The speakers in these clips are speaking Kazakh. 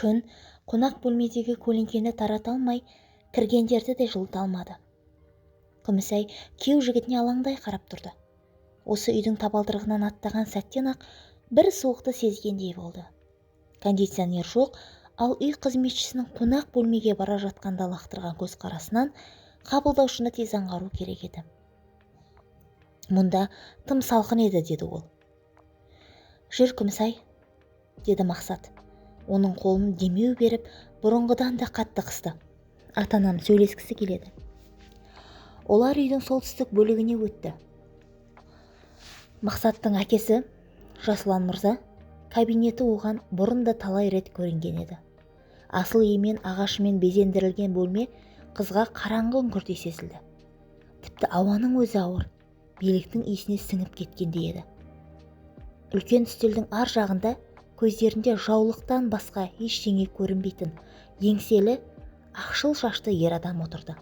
Күн қонақ бөлмедегі көлеңкені тарата алмай, кіргендерді де жылыта алмады. Күмісай күйеу жігітіне алаңдай қарап тұрды. Осы үйдің табалдырығынан аттаған сәттен-ақ бір суықты сезгендей болды. Кондиционер жоқ, ал үй қызметшісінің қонақ бөлмеге бара жатқанда лақтырған көзқарасынан қабылдаушыны тез аңғару керек еді. Мұнда тым салқын еді, деді ол. Жүр, Күмісай, деді Мақсат. Оның қолын демеу беріп, бұрынғыдан да қатты қысты. Ата-анам сөйлескісі келеді. Олар үйдің солтүстік бөлігіне өтті. Мақсаттың әкесі Жасұлан мырза кабинеті оған бұрын да талай рет көрінген еді. Асыл емен ағашымен безендірілген бөлме қызға қараңғы үңгірдей сезілді. Тіпті ауаның өзі ауыр, биліктің иісіне сіңіп кеткендей еді. Үлкен үстелдің ар жағында көздерінде жаулықтан басқа ештеңе көрінбейтін еңселі ақшыл шашты ер адам отырды.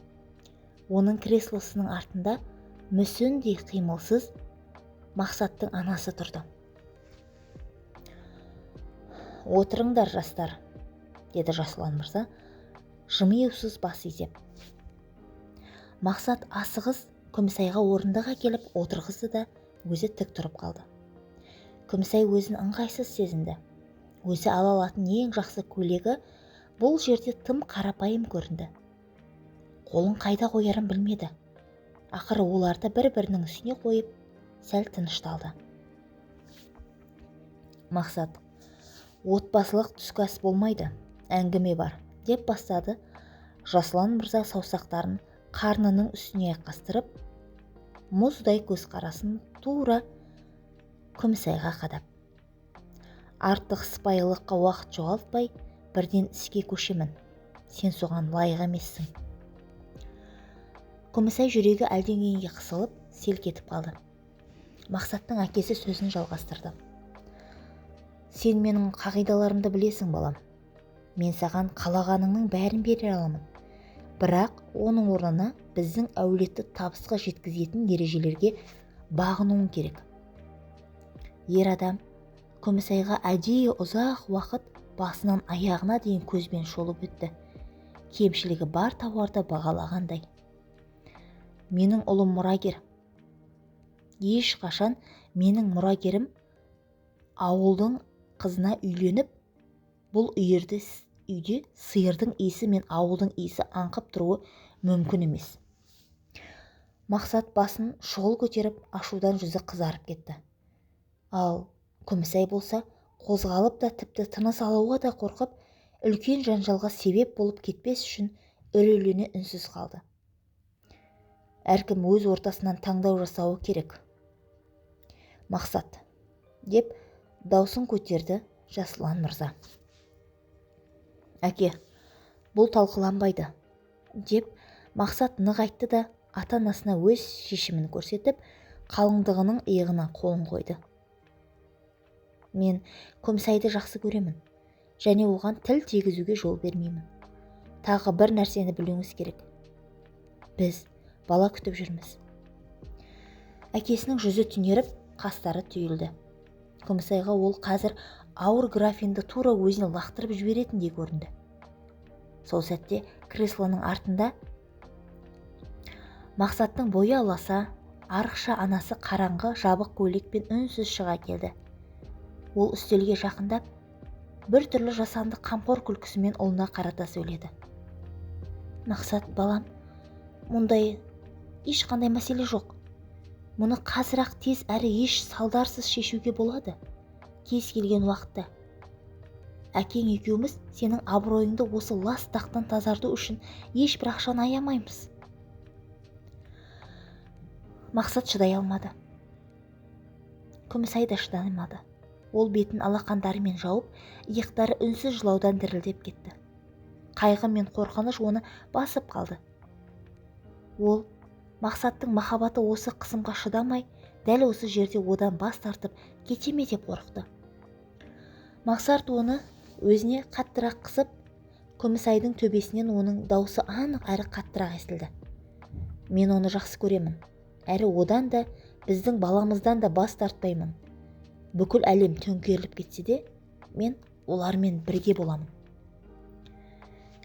Оның креслосының артында мүсіндей қимылсыз Мақсаттың анасы тұрды. Отырыңдар, жастар, деді Жасұлан мырза жымиюсыз бас изеп. Мақсат асығыс Күмісайға орындық әкеліп отырғызды да өзі тік тұрып қалды. Күмісай өзін ыңғайсыз сезінді. Өзі ала алатын ең жақсы көйлегі бұл жерде тым қарапайым көрінді. Қолын қайда қоярын білмеді. Ақыры оларды бір-бірінің үстіне қойып, сәл тынышталды. Мақсат, отбасылық түскі ас болмайды, әңгіме бар, деп бастады Жасұлан мырза саусақтарын қарнының үстіне айқастырып, мұздай көзқарасын тура Күмісайға қадап. Артық сыпайылыққа уақыт жоғалтпай, бірден іске көшемін. Сен соған лайық емессің. Күмісай жүрегі әлденеге қысылып, селк етіп қалды. Мақсаттың әкесі сөзін жалғастырды. Сен менің қағидаларымды білесің, балам. Мен саған қалағаныңның бәрін бере аламын. Бірақ оның орнына біздің әулетті табысқа жеткізетін ережелерге бағынуың керек. Ер адам Күмісайға әдейі ұзақ уақыт басынан аяғына дейін көзбен шолып өтті. Кемшілігі бар тауарды бағалағандай. Менің ұлым мұрагер. Ешқашан менің мұрагерім ауылдың қызына үйленіп, бұл үйірді үйде сиырдың иісі мен ауылдың иісі аңқып тұруы мүмкін емес. Мақсат басын шұғыл көтеріп, ашудан жүзі қызарып кетті. Ал Күмісай болса, қозғалып та тіпті тыныс алуға да қорқып, үлкен жанжалға себеп болып кетпес үшін үрейлене үнсіз қалды. Әркім өз ортасынан таңдау жасауы керек. Мақсат, деп даусын көтерді Жасұлан мырза. Әке, бұл талқыланбайды, деп Мақсат нық айтты да ата-анасына өз шешімін көрсетіп, қалыңдығының иығына қолын қойды. Мен Күмісайды жақсы көремін және оған тіл тигізуге жол бермеймін. Тағы бір нәрсені білуіңіз керек. Біз бала күтіп жүрміз. Әкесінің жүзі түнеріп, қастары түйілді. Күмісайға ол қазір ауыр графинді тура өзіне лақтырып жіберетіндей көрінді. Сол сәтте креслоның артында Мақсаттың бойы аласа, арықша анасы қараңғы жабық көйлекпен үнсіз шыға келді. Ол үстелге жақындап, бір түрлі жасанды қамқор күлкісімен ұлына қарата сөйледі. Мақсат, балам, мұндай ешқандай мәселе жоқ. Мұны қазір-ақ тез әрі еш салдарсыз шешуге болады. Кез келген уақытта. Әкең екеуміз сенің абыройыңды осы лас дақтан тазарту үшін ешбір ақшаны аямаймыз. Мақсат шыдай алмады. Күмісай да шыдай алмады. Ол бетін алақандарымен жауып, иықтары үнсіз жылаудан дірілдеп кетті. Қайғы мен қорқыныш оны басып қалды. Ол Мақсаттың махаббаты осы қысымға шыдамай, дәл осы жерде одан бас тартып кете ме деп қорықты. Мақсат оны өзіне қаттырақ қысып, Күмісайдың төбесінен оның даусы анық әрі қаттырақ естілді. Мен оны жақсы көремін, әрі одан да біздің баламыздан да бас тартпаймын. Бүкіл әлем төңкеріліп кетсе де, мен олармен бірге боламын.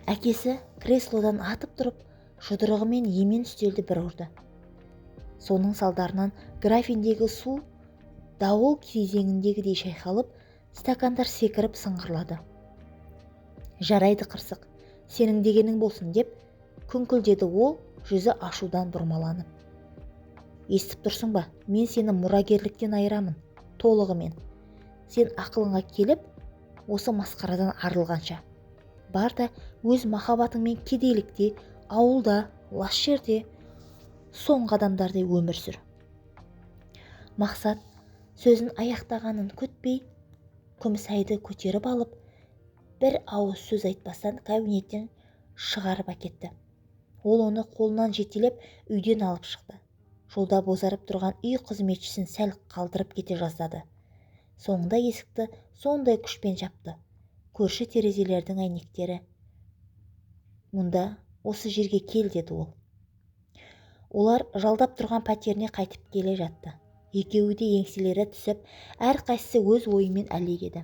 Әкесі креслодан атып тұрып, жұдырығымен емен үстелді бір ұрды. Соның салдарынан графиндегі су дауыл кезеңіндегідей шайқалып, стакандар секіріп сыңғырлады. Жарайды қырсық, сенің дегенің болсын деп күңкілдеді ол, жүзі ашудан бұрмаланып. Естіп тұрсың ба, мен сені мұрагерліктен айырамын, толығымен. Сен ақылыңа келіп, осы масқарадан арылғанша. Бар да өз махаббатыңмен кедейлікте, ауылда, лас жерде, соңғы адамдардай өмір сүр. Мақсат сөзін аяқтағанын күтпей, Күмісайды көтеріп алып, бір ауыз сөз айтпастан кабинеттен шығарып әкетті. Ол оны қолынан жетелеп үйден алып шықты. Жолда бозарып тұрған үй қызметшісін сәл қалдырып кете жаздады. Соңында есікті сондай күшпен жапты. Көрші терезелердің әйнектері. Мұнда осы жерге кел, деді ол. Олар жалдап тұрған пәтеріне қайтып келе жатты. Екеуі де еңселері түсіп, әрқайсысы өз ойымен әлек еді.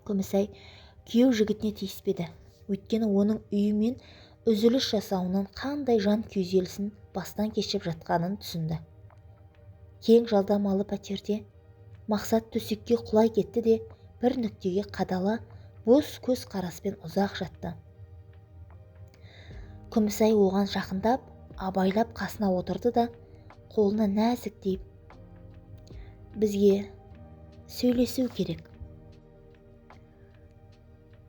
Күмісай күйеу жігітіне тиіспеді. Өйткені оның үйімен үзіліс жасауынан қандай жан күйзелісін бастан кешіп жатқанын түсінді. Кең жалдамалы пәтерде Мақсат төсекке құлай кетті де, бір нүктеге қадала бос көз қараспен ұзақ жатты. Күмісай оған жақындап, абайлап қасына отырды да, қолына нәзік тиіп, бізге сөйлесу керек.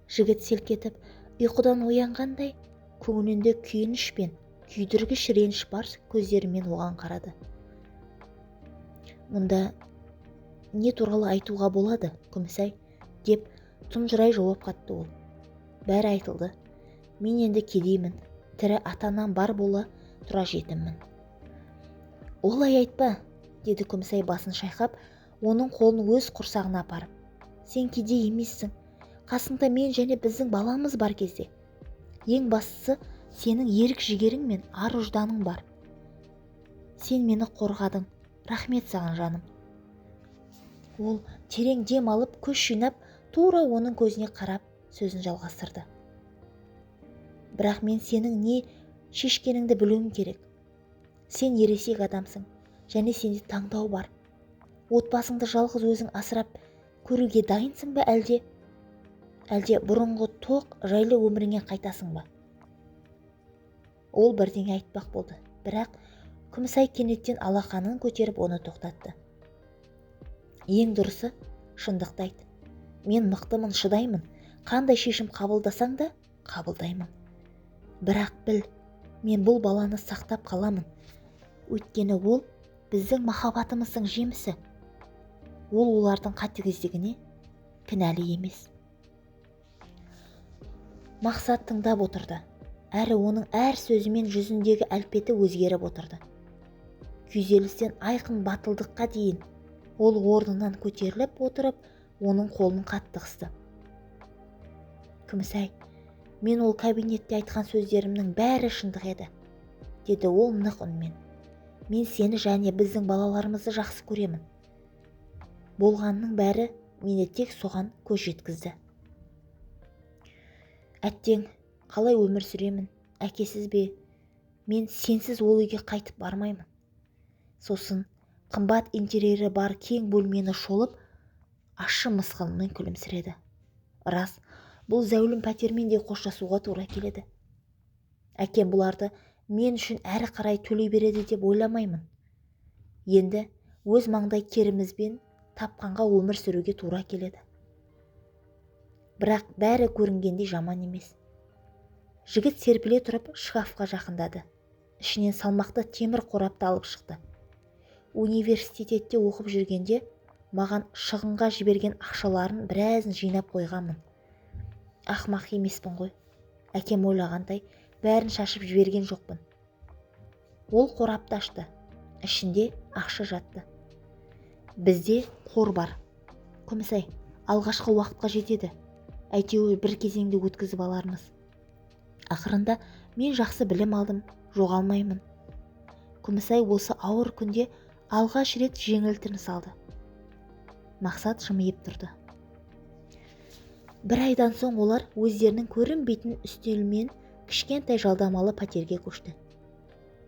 Жігіт селк етіп, ұйқыдан оянғандай, көңілінде күйініш пен күйдіргіш реніш бар көздерімен оған қарады. Мұнда не туралы айтуға болады, Күмісай, деп тұнжырай жауап қатты ол. Бәрі айтылды. Мен енді кедеймін, тірі ата-анам бар бола тұра жетіммін. Олай айтпа, деді Күмісай басын шайқап, оның қолын өз құрсағына апарып. Сен кедей емессің. Қасыңда мен және біздің баламыз бар кезде. Ең бастысы, сенің ерік жігерің мен ар ұжданың бар. Сен мені қорғадың. Рахмет саған, жаным. Ол терең дем алып, күш жинап, тура оның көзіне қарап сөзін жалғастырды. Бірақ мен сенің не шешкеніңді білуім керек. Сен ересек адамсың, және сенде таңдау бар. Отбасыңды жалғыз өзің асырап көруге дайынсың ба, әлде бұрынғы тоқ жайлы өміріңе қайтасың ба? Ол бірдеңе айтпақ болды, бірақ Күмісай кенеттен алақанын көтеріп оны тоқтатты. Ең дұрысы, шындықты айт. Мен мықтымын, шыдаймын. Қандай шешім қабылдасаң да қабылдаймын. Бірақ біл, мен бұл баланы сақтап қаламын. Өйткені ол біздің махаббатымыздың жемісі. Ол олардың қатыгездігіне кінәлі емес. Мақсат тыңдап отырды. Әрі оның әр сөзімен жүзіндегі әлпеті өзгеріп отырды. Күйзелістен айқын батылдыққа дейін ол орнынан көтеріліп отырып, оның қолын қатты қысты. Күмісай, мен ол кабинетте айтқан сөздерімнің бәрі шындық еді, деді ол нық үнмен. Мен сені және біздің балаларымызды жақсы көремін. Болғанның бәрі мені тек соған көз жеткізді. Әттең, қалай өмір сүремін, әкесіз бе? Мен сенсіз ол үйге қайтып бармаймын. Сосын қымбат интерьері бар кең бөлмені шолып, ащы мысқылмен күлімсіреді. Рас, бұл зәулім пәтермен де қоштасуға тура келеді. Әкем бұларды мен үшін әрі қарай төлей береді деп ойламаймын. Енді өз маңдай терімізбен тапқанға өмір сүруге тура келеді. Бірақ бәрі көрінгендей жаман емес. Жігіт серпіле тұрып шкафқа жақындады. Ішінен салмақты темір қорапты алып шықты. Университетте оқып жүргенде маған шығынға жіберген ақшаларын біразын жинап қойғанмын. Ақмақ емеспін ғой. Әкем ойлағандай бәрін шашып жіберген жоқпын. Ол қорапты ашты. Ішінде ақша жатты. Бізде қор бар. Күмісай, алғашқы уақытқа жетеді. Әйтеуір бір кезеңді өткізіп алармыз. Ақырында мен жақсы білім алдым, жоғалмаймын. Күмісай осы ауыр күнде алғаш рет жеңіл тыныс алды. Мақсат жымиып тұрды. Бір айдан соң олар өздерінің көрінбейтін үстелмен кішкентай жалдамалы пәтерге көшті.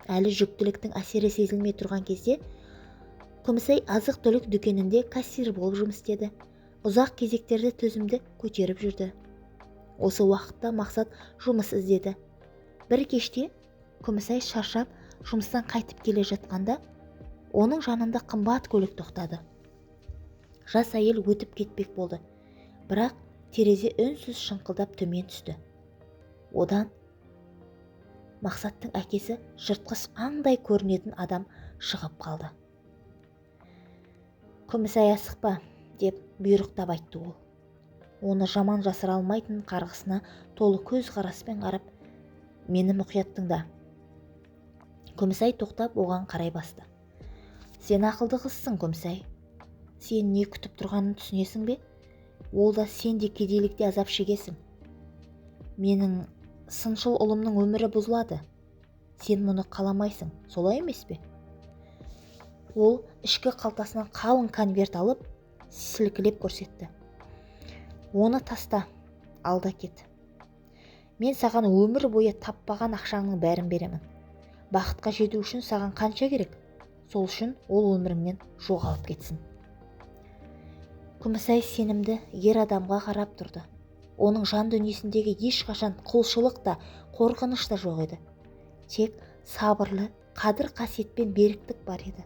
Әлі жүктіліктің әсері сезілмей тұрған кезде Күмісай азық-түлік дүкенінде кассир болып жұмыс істеді. Ұзақ кезектерді төзімді көтеріп жүрді. Осы уақытта Мақсат жұмыс іздеді. Бір кеште Күмісай шаршап жұмыстан қайтып келе жатқанда оның жанында қымбат көлік тоқтады. Жас әйел өтіп кетпек болды, бірақ терезе үнсіз шыңқылдап төмен түсті. Одан Мақсаттың әкесі жыртқыш аңдай көрінетін адам шығып қалды. Күмісай, асықпа, деп бұйрықтап айтты ол. Оны жаман жасыра алмайтын қарғысына толы көз қараспен қарап, мені мұқият тыңда. Күмісай тоқтап оған қарай басты. Сен ақылды қызсың, Күмісай. Сен не күтіп тұрғанын түсінесің бе? Ол да сен де кедейлікте азап шегесің. Менің сыншыл ұлымның өмірі бұзылады. Сен мұны қаламайсың, солай емес пе? Ол ішкі қалтасынан қалың конверт алып, сілкілеп көрсетті. Оны таста, алда кет. Мен саған өмір бойы таппаған ақшаңның бәрін беремін. Бақытқа жету үшін саған қанша керек? Сол үшін ол өміріңнен жоғалып кетсін. Күмісай сенімді ер адамға қарап тұрды. Оның жан дүниесіндегі ешқашан құлшылық та, қорқыныш та жоқ еді. Тек сабырлы, қадір қасиетпен беріктік бар еді.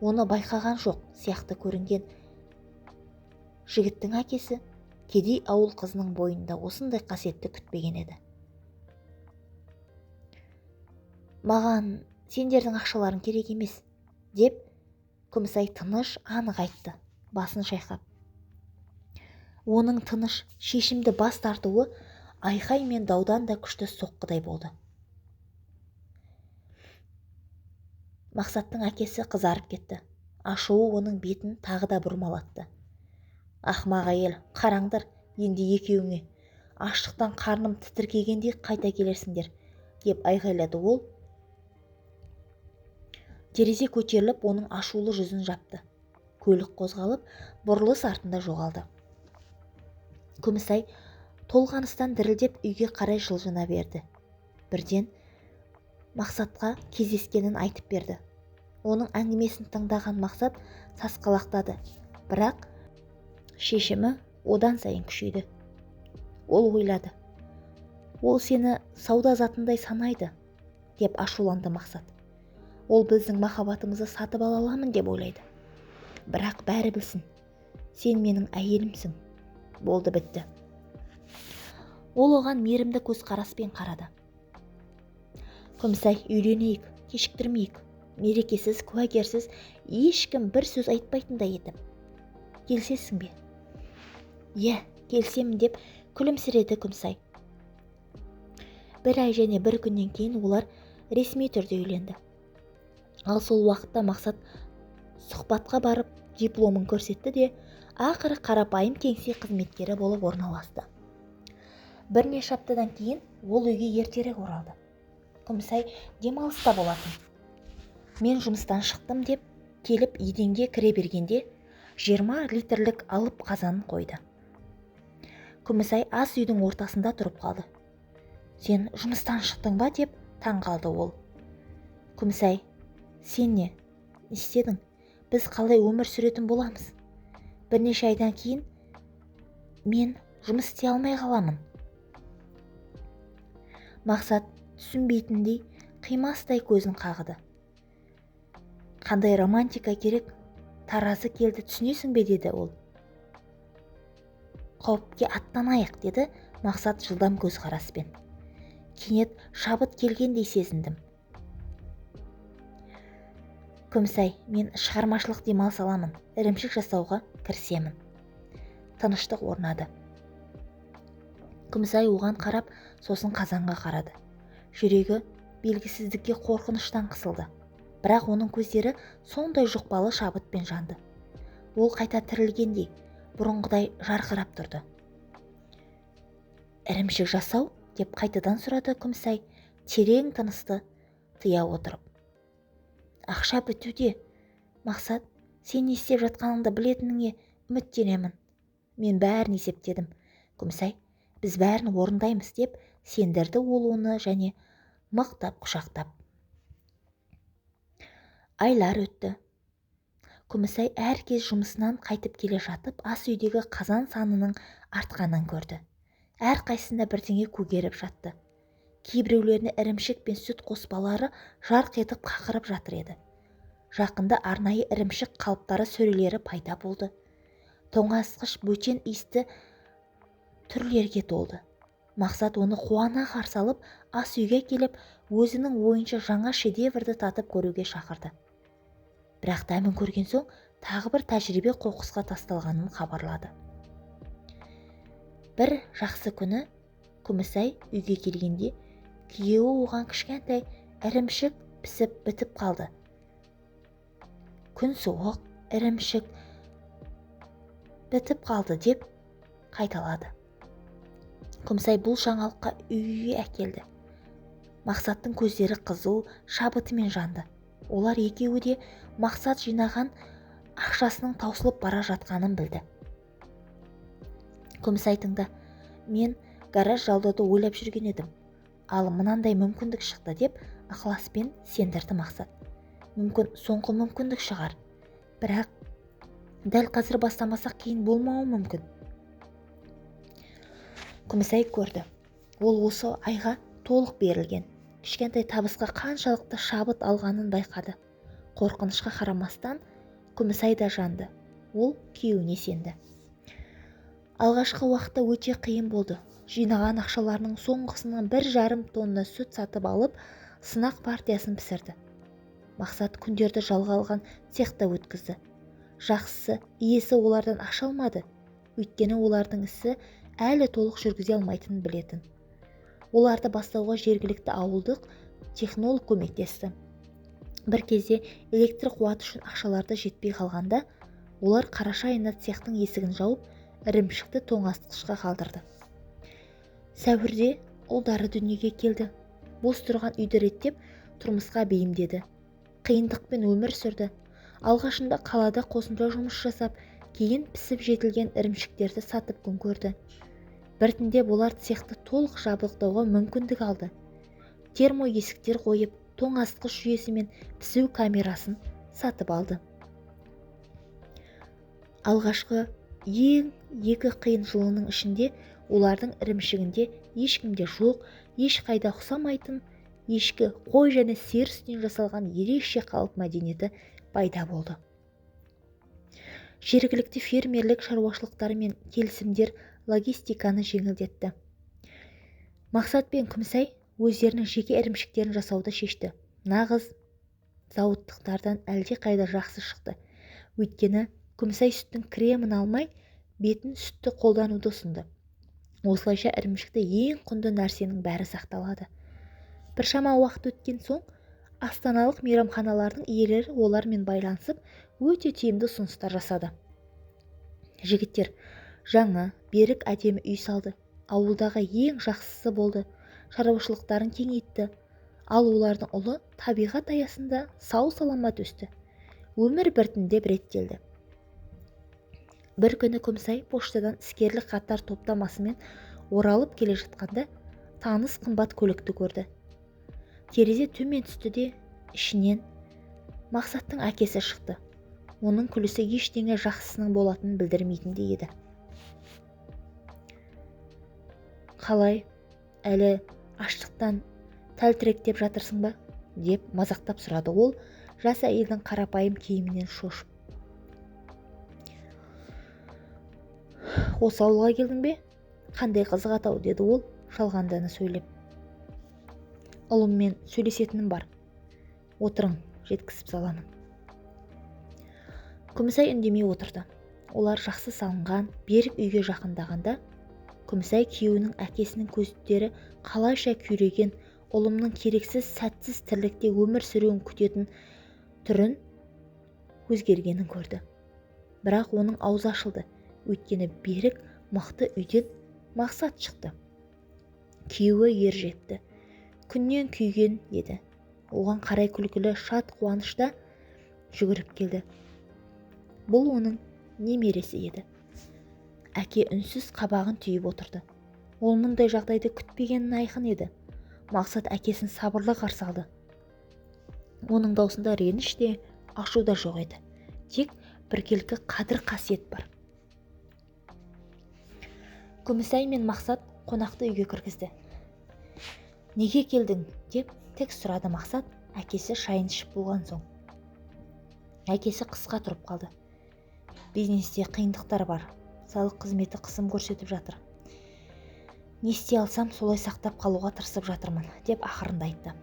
Оны байқаған жоқ сияқты көрінген жігіттің әкесі кедей ауыл қызының бойында осындай қасиетті күтпеген еді. Маған сендердің ақшаларың керек емес, деп Күмісай тыныш анық айтты, басын шайқап. Оның тыныш шешімді бас тартуы айқай мен даудан да күшті соққыдай болды. Мақсаттың әкесі қызарып кетті. Ашуы оның бетін тағы да бұрмалатты. Ақмақ әйел, қараңдар, енді екеуіңе. Аштықтан қарным тітіркегенде қайта келерсіңдер, деп айғайлады ол. Терезе көтеріліп, оның ашулы жүзін жапты. Көлік қозғалып, бұрылыс артында жоғалды. Күмісай толғаныстан дірілдеп үйге қарай жылжына берді. Бірден Мақсатқа кездескенін айтып берді. Оның әңгімесін тыңдаған Мақсат сасқалақтады, бірақ шешімі одан сайын күшейді. Ол ойлады. Ол сені сауда затындай санайды, деп ашуланды Мақсат. Ол біздің махаббатымызды сатып ала аламын деп ойлайды. Бірақ бәрі білсін, сен менің әйелімсің. Болды, бітті. Ол оған мейірімді көзқараспен қарады. Күмісай, үйленейік, кешіктірмейік. Мерекесіз, куәгерсіз ешкім бір сөз айтпайтындай етіп. Келісесің бе? Иә, келісемін, деп күлімсіреді Күмісай. Бір ай және бір күннен кейін олар ресми түрде үйленді. Ал сол уақытта Мақсат сұхбатқа барып дипломын көрсетті де, ақыры қарапайым кеңсе қызметкері болып орналасты. Бірнеше аптадан кейін ол үйге ертерек оралды. Күмісай демалыста болатын. Мен жұмыстан шықтым деп келіп еденге кіре бергенде 20 литрлік алып қазанын қойды. Күмісай ас үйдің ортасында тұрып қалды. Сен жұмыстан шықтың ба, деп таң қалды ол. Күмісай, сен не істедің? Біз қалай өмір сүретін боламыз? Бірнеше айдан кейін мен жұмыс істей алмай қаламын. Мақсат түсінбейтіндей қимастай көзін қағыды. Қандай романтика керек? Таразы келді, түсінесің бе, деді ол. Қауіпке аттанайық, деді Мақсат жылдам көзқараспен. Кенет шабыт келгендей сезіндім. Күмісай, мен шығармашылық демалыс аламын, ірімшік жасауға кірісемін. Тыныштық орнады. Күмісай оған қарап, сосын қазанға қарады. Жүрегі белгісіздікке қорқыныштан қысылды. Бірақ оның көздері сондай жұқпалы шабытпен жанды. Ол қайта тірілгендей, бұрынғыдай жарқырап тұрды. Ірімшік жасау, деп қайтадан сұрады Күмісай, терең тынысты тыя отырып. Ақша бітуде. Мақсат, сен не істеп жатқаныңды білетініңе үміттенемін. Мен бәрін есептедім. Күмісай, біз бәрін орындаймыз деп сендірді ол оны және мықтап құшақтап. Айлар өтті. Күмісай әр кез жұмысынан қайтып келе жатып, ас үйдегі қазан санының артқанын көрді. Әрқайсысында бірдеңе көгеріп жатты. Кейбіреулеріне ірімшік пен сүт қоспалары жарқ етіп қақырып жатыр еді. Жақында арнайы ірімшік қалыптары сөрелері пайда болды. Тоңазытқыш бөтен иісті түрлерге толды. Мақсат оны қуана қарсы алып, ас үйге келіп, өзінің ойынша жаңа шедеврді татып көруге шақырды. Бірақ дәмін көрген соң тағы бір тәжірибе қоқысқа тасталғанын хабарлады. Бір жақсы күні Күмісай үйге келгенде күйеуі оған кішкентай ірімшік пісіп бітіп қалды. Күн суық, ірімшік бітіп қалды деп қайталады. Күмісай бұл жаңалыққа үйге әкелді. Мақсаттың көздері қызу, шабытымен жанды. Олар екеуі де Мақсат жинаған ақшасының таусылып бара жатқанын білді. Күмісай тыңда, мен гараж жалдауды ойлап жүрген едім. Ал мынандай мүмкіндік шықты деп ықыласпен сендірді Мақсат. Мүмкін соңғы мүмкіндік шығар. Бірақ дәл қазір бастамасақ кейін болмауы мүмкін. Күмісай көрді. Ол осы айға толық берілген. Кішкентай табысқа қаншалықты шабыт алғанын байқады. Қорқынышқа қарамастан Күмісай да жанды. Ол күйеуіне сенді. Алғашқы уақытта өте қиын болды. Жинаған ақшаларының соңғысынан 1,5 тонна сүт сатып алып, сынақ партиясын пісірді. Мақсат күндерді жалға алған цехта өткізді. Жақсысы, иесі олардан ақша алмады. Өйткені олардың ісі әлі толық жүргізе алмайтынын білетін. Оларды бастауға жергілікті ауылдық технолог көмектесті. Бір кезде электр қуаты үшін ақшаларды жетпей қалғанда, олар қараша айында цехтың есігін жауып, ірімшікті тоңазытқышқа қалдырды. Сәуірде ұлдары дүниеге келді. Бос тұрған үйді реттеп, тұрмысқа бейімдеді. Қиындықпен өмір сүрді. Алғашында қалада қосымша жұмыс жасап, кейін пісіп жетілген ірімшіктерді сатып күн көрді. Біртіндеп олар цехты толық жабдықтауға мүмкіндік алды. Термо есіктер қойып, тоңазытқыш жүйесі мен пісу камерасын сатып алды. Алғашқы ең екі қиын жылының ішінде олардың ірімшігінде ешкімде жоқ, ешқайда ұқсамайтын ешкі, қой және сиыр сүтінен жасалған ерекше қалып мәдениеті пайда болды. Жергілікті фермерлік шаруашылықтарымен келісімдер логистиканы жеңілдетті. Мақсат пен Күмісай өздерінің жеке ірімшіктерін жасауды шешті. Нағыз зауыттықтардан әлде қайда жақсы шықты. Өйткені Күмісай сүттің кремін алмай, бетін сүтті қолдануды ұсынды. Осылайша ірімшікті ең құнды нәрсенің бәрі сақталады. Біршама уақыт өткен соң, астаналық мейрамханалардың иелері олармен байланысып, өте тиімді ұсыныстар жасады. Жігіттер жаңа, берік әдемі үй салды. Ауылдағы ең жақсысы болды. Шаруашылықтарын кеңейтті. Ал олардың ұлы табиғат аясында сау-саламат өсті. Өмір біртіндеп реттелді. Бір күні Күмісай поштадан іскерлік хаттар топтамасымен оралып келе жатқанда таныс қымбат көлікті көрді. Терезе төмен түсті де ішінен Мақсаттың әкесі шықты. Оның күлісі ештеңе жақсысының болатынын білдірмейтіндей еді. Қалай, әлі аштықтан тәлтіректеп жатырсың ба? Деп мазақтап сұрады ол, жас әйелдің қарапайым киімінен шошып. Осы ауылға келдің бе? Қандай қызық атау, деді ол жалғандана сөйлеп. Ұлыммен сөйлесетінім бар. Отырың, жеткізіп саламын. Күмісай үндемей отырды. Олар жақсы салынған, берік үйге жақындағанда, Күмісай күйеуінің әкесінің көздері қалайша күйреген, ұлымның керексіз, сәтсіз тірлікте өмір сүруін күтетін түрін өзгергенін көрді. Бірақ оның аузы ашылды, өйткені берік, мықты үйден Мақсат шықты. Күйеуі ер жетті. Күннен күйген еді. Оған қарай күлкілі шат қуанышта жүгіріп келді. Бұл оның немересі еді. Әке үнсіз қабағын түйіп отырды. Ол мұндай жағдайды күтпегенін айқын еді. Мақсат әкесін сабырлы қарсы алды. Оның даусында реніш те, ашу да жоқ еді. Тек біркелкі қадір қасиет бар. Күмісай мен Мақсат қонақты үйге кіргізді. Неге келдің? Деп тек сұрады Мақсат, әкесі шайын ішіп болған соң. Әкесі қысқа тұрып қалды. Бизнесте қиындықтар бар. Салық қызметі қысым көрсетіп жатыр. Не істей алсам, солай сақтап қалуға тырысып жатырмын, деп ақырында айтты.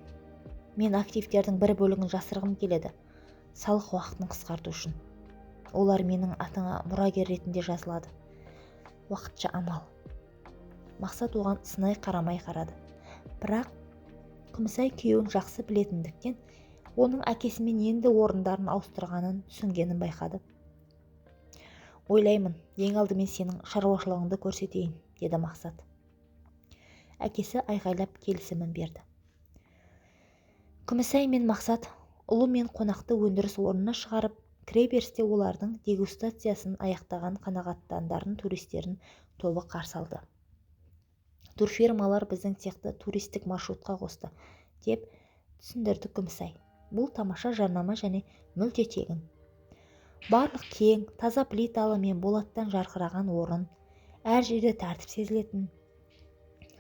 Мен активтердің бір бөлігін жасырғым келеді, салық уақытын қысқарту үшін. Олар менің атыңа мұрагер ретінде жазылады. Уақытша амал. Мақсат оған сынай қарамай қарады. Бірақ Күмісай күйеуін жақсы білетіндіктен оның әкесімен енді орындарын ауыстырғанын түсінгенін байқады. Ойлаймын, ең алдымен сенің шаруашылығыңды көрсетейін, деді Мақсат. Әкесі айғайлап келісімін берді. Күмісай мен Мақсат ұлы мен қонақты өндіріс орнына шығарып, кіреберісте олардың дегустациясын аяқтаған қанағаттандарын туристерін тобы қарсы алды. Турфирмалар біздің цехты туристік маршрутқа қосты, деп түсіндірді Күмісай. Бұл тамаша жарнама және мүлде тегін. Барлық кең, таза плиталы мен болаттан жарқыраған орын, әр жерде тәртіп сезілетін.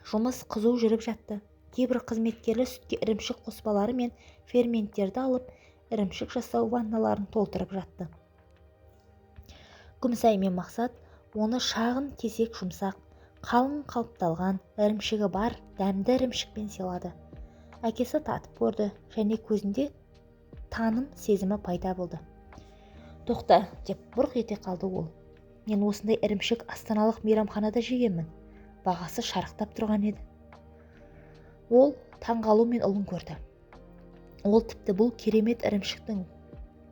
Жұмыс қызу жүріп жатты. Кейбір қызметкерлер сүтке ірімшік қоспалары мен ферменттерді алып, ірімшік жасау ванналарын толтырып жатты. Күмісай мен Мақсат оны шағын кесек жұмсақ, қалың қалыпталған, ірімшігі бар дәмді ірімшікпен сыйлады. Әкесі татып көрді және көзінде таным сезімі пайда болды. Тоқта, деп бұрқ ете қалды ол. Мен осындай ірімшік астаналық мейрамханада жегенмін. Бағасы шарықтап тұрған еді. Ол таңғалумен ұлын көрді. Ол тіпті бұл керемет ірімшіктің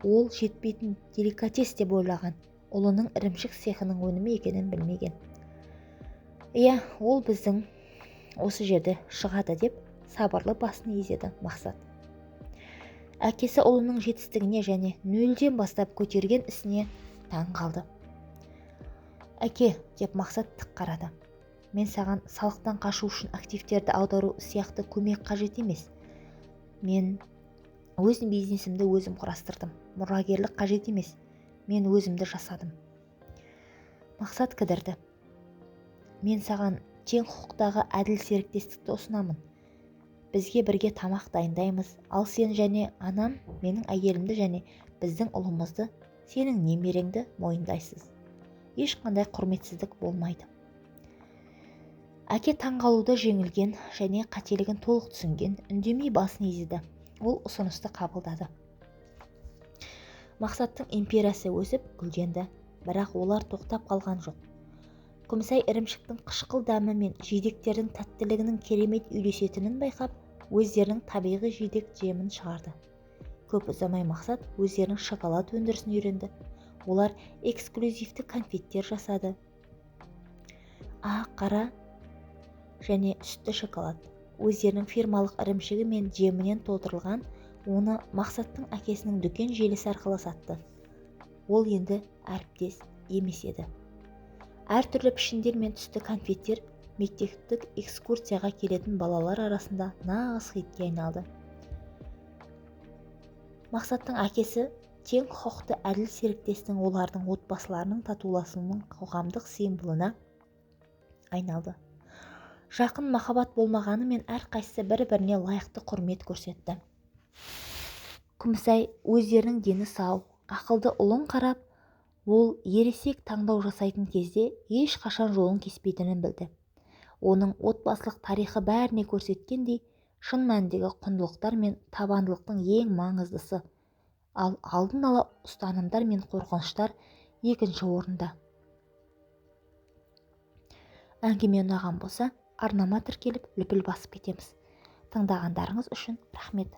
ол жетпейтін деликатес деп ойлаған, ұлының ірімшік цехының өнімі екенін білмеген. Иә, ол біздің осы жерде шығады, деп сабырлы басын изеді Мақсат. Әкесі ұлының жетістігіне және нөлден бастап көтерген ісіне таң қалды. Әке, деп Мақсат тік қарады. Мен саған салықтан қашу үшін активтерді аудару сияқты көмек қажет емес. Мен өз бизнесімді өзім құрастырдым. Мұрагерлік қажет емес. Мен өзімді жасадым. Мақсат кідірді. Мен саған тең құқықтағы әділ серіктестікті ұсынамын. Бізге бірге тамақ дайындаймыз, ал сен және анам менің әйелімді және біздің ұлымызды, сенің немереңді мойындайсыз. Ешқандай құрметсіздік болмайды. Әке таңғалуда жеңілген және қателігін толық түсінген, үндемей басын изеді. Ол ұсынысты қабылдады. Мақсаттың империясы өсіп гүлденді, бірақ олар тоқтап қалған жоқ. Күмісай ірімшіктің қышқыл дәмі мен жидектердің тәттілігінің керемет үйлесетінін байқап, өздерінің табиғи жидек жемін шығарды. Көп ұзамай Мақсат өздерінің шоколад өндірісін үйренді. Олар эксклюзивті конфеттер жасады. Ақ, қара және сүтті шоколад. Өздерінің фирмалық ірімшігі мен жемінен толтырылған, оны Мақсаттың әкесінің дүкен желісі арқылы сатты. Ол енді әріптес емес еді. Әртүрлі пішіндер мен түсті конфеттер мектептік экскурсияға келетін балалар арасында нағыз хитке айналды. Мақсаттың әкесі тең құқықты әділ серіктестің олардың отбасыларының татуласуының қоғамдық символына айналды. Жақын махаббат болмағанымен әрқайсысы бір-біріне лайықты құрмет көрсетті. Күмісай өздерінің дені сау, ақылды ұлын қарап, ол ересек таңдау жасайтын кезде ешқашан жолын кеспейтінін білді. Оның отбасылық тарихы бәріне көрсеткендей, шын мәніндегі құндылықтар мен табандылықтың ең маңыздысы, ал алдын ала ұстанымдар мен қорқыныштар екінші орында. Әңгіме ұнаған болса, арнама тіркеліп, лүпіл басып кетеміз. Тыңдағандарыңыз үшін рахмет.